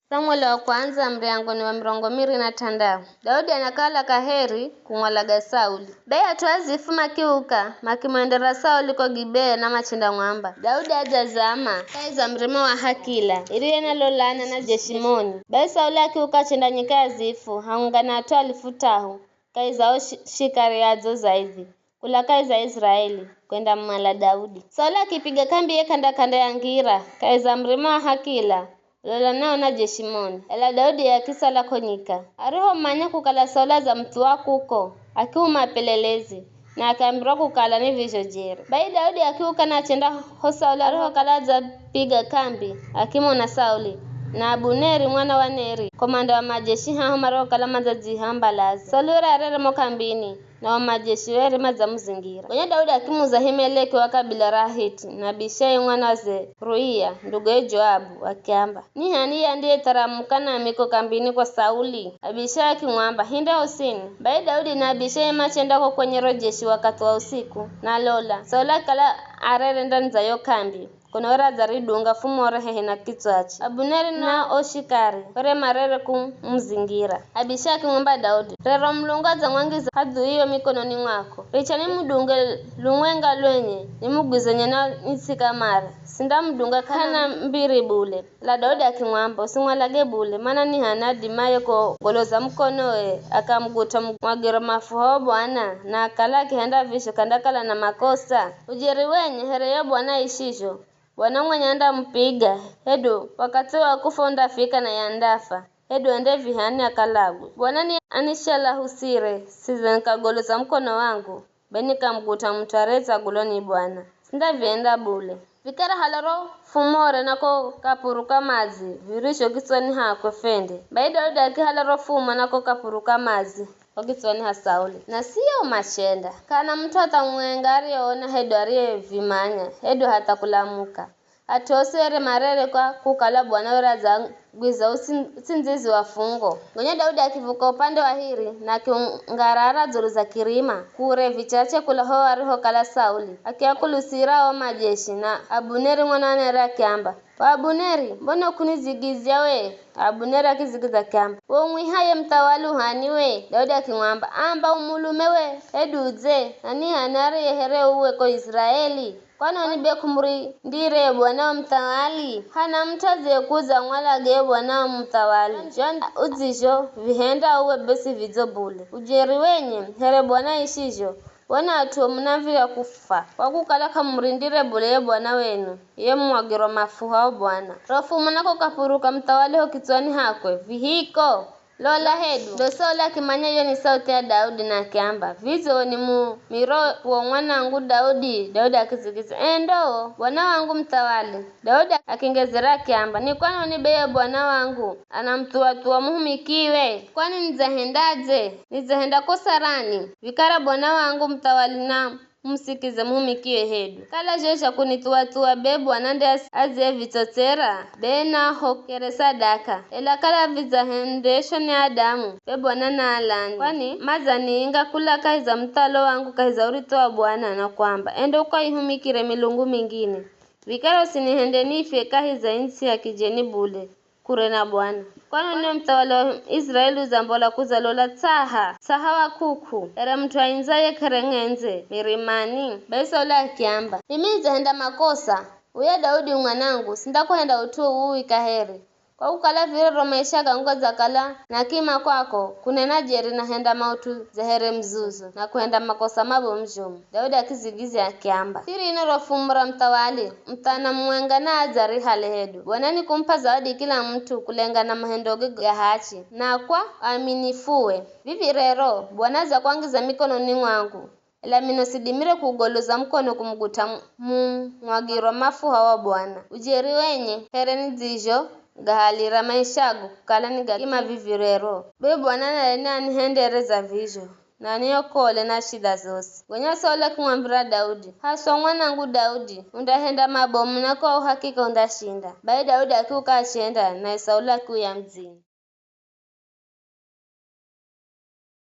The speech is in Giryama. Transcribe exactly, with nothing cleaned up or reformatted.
Samueli wa kwandza, muryango ni wa mirongo miri na th'andahu. Daudi anakala kaheri kumwalaga Sauli. Bai at'u a zifu makiuka, makimwendera Sauli ko Gibea na machendamwamba, Daudi adzazama kahi za murima wa Hakila, iriye nalolana na Jeshimoni. Bai Sauli akiuka achenda nyika ya zifu, hamwenga na at'u alifu t'ahu, kahi za o shi- shikari adzo zaidhi, kula kahi za Israeli, kwendamumala Daudi. Sauli akipiga kambi ye k'anda-k'anda ya ngira, kahi za murima wa Hakila, ulolanao na Jeshimoni. Ela Daudi akisala ko nyika. Arihomanya kukala Sauli adzamuthuwa kuko, akihuma apelelezi, na akiambirwa kukala ni vizho jeri. Bai Daudi akiuka na achenda ho Sauli arihokala adzapiga kambi, akimona Sauli, na Abuneri mwana wa Neri, komanda wa majeshi haho marihokala madzadziha mbalazi. Sauli were arere mo kambini, na o majeshi were madzamuzingira. Gonya Daudi akimuza Ahimeleki wa kabila ra Ahiti, na Abishai mwana wa Zeruia, nduguye Joabu, akiamba, "Ni h'ani ye andiyetharamuka nami ko kambini kwa Sauli?" Abishai akimwamba, "Hinda hosini." Bai Daudi na Abishai machenda ko kwenye ro jeshi wakathi wa usiku, na lola, Sauli akikala arere ndani za yo k'ambi, kuno were adzaridunga fumore hehe na kitswache. Abuneri na o shikari were marere kumuzingira. Abishai akimwamba Daudi, "Rero Mulungu adzamwangiza hadhuiyo mikononi mwako. Richa nimudunge lumwenga lwenye, nimugwizenye na nitsikamare. Sindamudunga k'ana mbiri bule." Ela Daudi akimwamba, "Usimwalage bule, mana ni h'ani adimaye kogoloza mukonowe akamugut'a mu- mwagiro mafuha wo Bwana, na akala akihenda vizho k'andakala na makosa? Ujeri wenye, here ye Bwana aishizho, Bwana mwenye andamupiga, hedu wakathi wa kufa undafika naye andafa, hedu ende vihani akalagwe. Bwana ni anishalahusire, size nikagoloza mukono wangu, be nikamugut'a mut'u ariyetsagulwa ni Bwana. Sindavihenda bule. Vikara halo ro fumore na ko kapuru ka madzi virizho kitswani hakwe fende." Bai Daudi akihala ro fumo na ko kapuru ka madzi ko kitswani ha Sauli, na siye umachenda. K'ana mut'u hatha mumwenga ariyeona hedu ariyevimanya, hedu hatha kulamuka. At'u osi were marere kwa kukala Bwana were adzagwiza utsin- utsindzizi wa fungo. Gonya Daudi akivuka upande wa hiri na akiungarara dzulu za kirima, kure vichache kula ho arihokala Sauli, akiakuluhira o majeshi, na Abuneri mwana wa Neri akiamba, "Wa Abuneri, mbona k'unizigizya we?" Abuneri akizigiza akiamba, "We umwiha ye muthawali u h'ani we?" Daudi akimwamba, "Amba u mulume we, hedu udze, na ni h'ani ariye here uwe ko Iziraeli? Kwani oni be k'umurindire ye bwana wa muthawali? Hana mut'u adziyekuza umwalage ye bwana wa muthawali. Zho udzizho vihenda uwe be si vidzo bule. Ujeri wenye, here Bwana aishizho, wena at'u o munav̱irya kufa, kwa kukala k'amumurindire bule ye bwana wenu, ye mumwagirwa mafuha o Bwana. Ro fumo na ko kapuru ka muthawali ho kitswani hakwe, vihiko! Lola hedu, ndo Sauli akimanya iyo ni sauthi ya Daudi, na akiamba, "Vidzo ni mumiro wo mwanangu Daudi?" Daudi akidzigidzya, "Ee ndo, bwana wangu muthawali." Daudi akingezera akiamba, "Ni kwanoni be ye bwana wangu anamuthuwa-thuwa muhumikiwe? Kwani nidzahendadze? Nidzahenda kosa rani? Vikara bwana wangu muthawali na musikize muhumikiwe hedu. Kala zho zha kunithuwa-thuwa be Bwana nde as- adzievitsotsera, be naho kere sadaka. Ela kala vidzahendeshwa ni adamu, be Bwana naalani. Kwani madzaniinga kula kahi za muthalo wangu kahi za uritho wa Bwana na kuamba, 'Enda ukaihumikire milungu mingine.' Vikara usinihende nifye kahi za its'i ya kijeni bule, kure na Bwana. Kwani uno muthawali wa Israeli udzambola kudzalola tsaha, tsaha wa k'uk'u, here mut'u aindzaye k'ere ng'endze mirimani?" Bai Sauli akiamba, "Mimi nidzahenda makosa, uye Daudi u mwanangu, sindakuhenda ut'u uu kaheri. Kwa kukala virero maisha gangu gadzakala na kima kwako, kunena jeri nahenda maut'u dza here mzuzu, na kuhenda makosa mabomu zhomu." Daudi akizigizya akiamba, "Siri ino ro fumo ra muthawali, muthana mumwenga na adza rihale hedu. Bwana nikumup'a zawadi kila mut'u kulengana na mahendoge ga hachi, na kwa uaminifuwe. Vivi rero, Bwana adzakwangiza mikononi mwangu, ela mino sidimire kuugoloza mukono kumugut'a mu- mumwagirwa mafuha wa Bwana. Ujeri wenye, here nidzizho gahalira maishago kukala ni ga kima vivi rero, be Bwana naye nianihendere dza vizho, na aniokole na shida zosi." Gonya Sauli akimwambira Daudi, "Haswa mwanangu Daudi, undahenda mabomu na kwa uhakika undashinda." Bai Daudi akiuka achenda, naye Sauli akiuya mudzini.